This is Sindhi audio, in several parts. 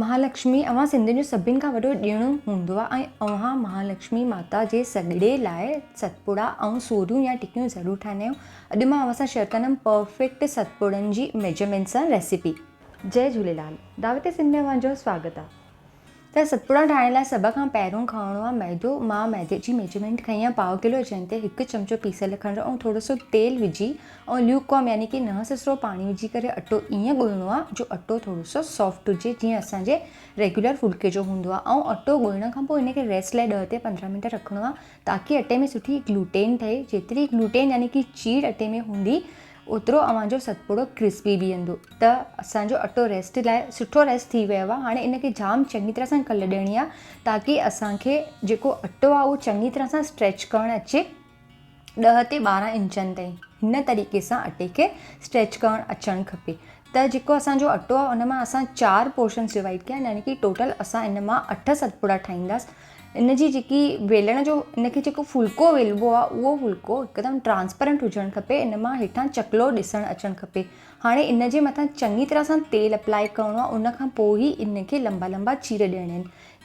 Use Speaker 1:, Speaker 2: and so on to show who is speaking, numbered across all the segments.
Speaker 1: مهالڪشمي اوهان سنڌين جو سڀن کان وڏو ڏڻ هوندو آهي ۽ اوهان مهالڪشمي ماتا جي سڳڙي لاء ستپڙا ۽ سوريون يا ٽڪيون ضرور ٺاهيندا آهيون. اڄ مان اوهان سان شيئر ڪندم پرفيڪٽ ستپڙن جي ميجرمينٽ سان ريسيپي. جئي جهوليلال دعوت سنڌ ۾ اوهان جو سواگت آهي. ته ستپڙا ٺاهڻ لاء سڀ کان پهريون کڻڻو آهي ميدو، مان ميدي جي ميجرمينٽ کنئي آهي پاء ڪلو جنهن تي هڪ چمچو پيسيل کنڊ ۽ ٿورو سو تيل وجهي ۽ ليوڪ وارم يعني ڪي نهن سسرو پاڻي وجهي ڪري اٽو ائين ڳوهڻو آهي جو اٽو ٿورو سو سافٽ هجي جيئن اسان جي ريگيولر ڦلڪي جو هوندو آهي ۽ اٽو ڳوهڻ کان پوء ان کي ريسٽ لاء ڏهه تي 15 منٽ رکڻو آهي تاڪي اٽي ۾ سٺي گلوٽين ٺهي جيتري گلوٽين يعني ڪي چيڙ اٽي ۾ هوندي اوترو اوهان جو ستپڙو ڪرسپي بيهندو ته اسان جو اٽو ريسٽ لاء سٺو ريسٽ ٿي ويو آهي هاڻي ان کي جام چڱي طرح سان ڪل ڏيڻي آهي تاڪي اسان کي جيڪو اٽو آهي اهو چڱي طرح سان اسٽريچ ڪرڻ اچي 10 تي 12 انچن تائين هن طريقي سان اٽي کي اسٽريچ ڪرڻ اچڻ کپي ته جيڪو اسان جو اٽو آهي ان مان اسان چار پورشنس ڊوائيڊ ڪيا آهن يعني ڪي ٽوٽل اسان ان مان اٺ ستپڙا ٺاهينداسين ان جي جيڪي ويلڻ جو ان کي جيڪو ڦلڪو ويلبو آهي اهو ڦلڪو هڪدم ٽرانسپرنٽ هجڻ کپي ان مان هيٺان چڪلو ڏسڻ اچڻ کپي هاڻي ان جي مٿان چڱي طرح سان تيل اپلائي ڪرڻو آهي ان کان پوء ئي ان کي لمبا لمبا چير ڏيڻا آهن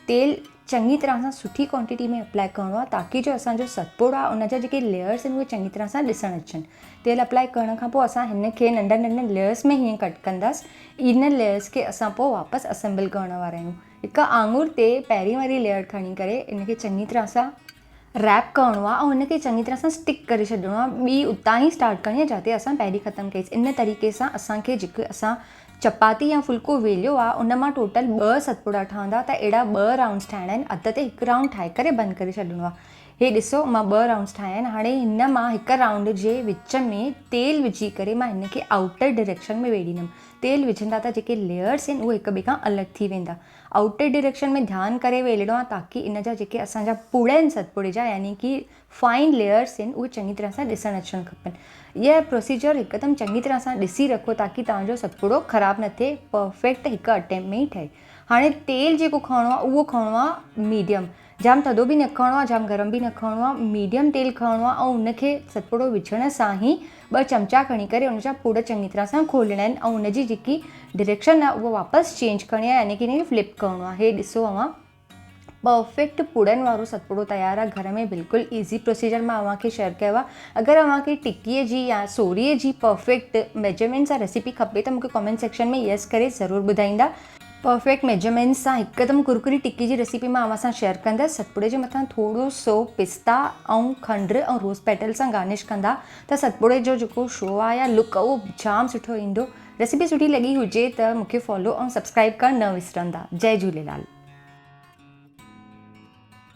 Speaker 1: تيل چڱي طرح سان سٺي ڪوانٽيٽي ۾ اپلائي ڪرڻو آهي تاڪي جو اسان جو ستپڙو آهي ان جا جيڪي ليئرس آهن اهي چڱي طرح سان ڏسڻ اچن تيل اپلائي ڪرڻ کان پوء اسان هن کي ننڍن ننڍن ليئرس ۾ هيئن ڪٽ ڪنداس ان ليئرس کي اسان پوء واپس اسيمبل ڪرڻ وارا آهيون هڪ آڱر تي پهرين واري ليئر کڻي ڪري ان کي چڱي طرح سان ريپ ڪرڻو آهي ۽ ان کي چڱي طرح سان اسٽڪ ڪري ڇڏڻو آهي ٻي اتان ئي اسٽارٽ ڪرڻي آهي جاتي اسان پهرين ختم ڪئي ان طريقي سان اسان کي جيڪي اسان چپاتي يا ڦلڪو ويليو آهي ان مان ٽوٽل ٻه ستپڙا ٺهندا ته اهڙا ٻه رائونڊس ٺاهڻا آهن اڌ تي هڪ رائونڊ ٺاهي ڪري بند ڪري ڇڏڻو آهي هي ڏسو مان ٻه رائونڊس ٺاهيا آهن هاڻي هن مان هڪ رائونڊ جي وچ ۾ تيل وجهي ڪري مان هن کي آئوٽر ڊائريڪشن ۾ ويڙهيندم تيل وجهندا ته جيڪي ليئرس آهن اهي هڪ ٻئي کان الڳ ٿي ويندا. آئوٽر ڊائريڪشن ۾ ڌيان ڪري ويلڻو آهي تاڪي ان جا جيڪي اسان جا پڙ آهن ستپڙي جا يعني ڪي فائن ليئرس آهن اهي چڱي طرح سان ڏسڻ اچڻ کپن. اها پروسيجر هڪدم چڱي طرح سان ڏسي رکو تاڪي توهان جو ستپڙو خراب نه ٿئي پرفيڪٽ هڪ اٽيمپٽ ۾ ئي ٺهي. هاڻي تيل جيڪو کڻڻو آهي اهو کڻڻو آهي ميڊيم جام ٿڌو به نه کڻڻو آهي جام گرم به نه کڻڻو آهي ميڊيم تيل کڻڻو آهي ۽ ان کي ستپڙو وجهڻ سان ئي ٻه چمچا کڻي ڪري ان جا پڙ چڱي طرح سان کولڻا آهن ۽ ان جي جيڪي ڊائريڪشن آهي اها واپس چينج ڪرڻي آهي يعني ڪي ان کي فلپ ڪرڻو آهي هي ڏسو اوهان پرفيڪٽ پڙن وارو ستپڙو تيار آهي گهر ۾ بلڪل ايزي پروسيجر مان اوهان کي شيئر ڪيو آهي اگر اوهان کي ٽڪي جي يا سوري جي پرفيڪٽ ميجرمينٽ سان ريسيپي کپي ته مونکي ڪمينٽ سيڪشن ۾ يس ڪري ضرور ٻڌائيندا پرفيڪٽ ميجرمينٽس سان هڪدم ڪرڪري ٽڪي جي ريسيپي مان اوهان سان شيئر ڪندس. ستپڙي جي مٿان ٿورو سو پستا ۽ کنڊ ۽ روز پيٽل سان گارنش ڪندا ته ستپڙي جو جيڪو شو آهي يا لڪ اهو جام سٺو ايندو. ريسيپي سٺي لڳي هجي ته مونکي فالو ۽ سبسڪرائب ڪرڻ نه وسرندا. جئي جهوليلال.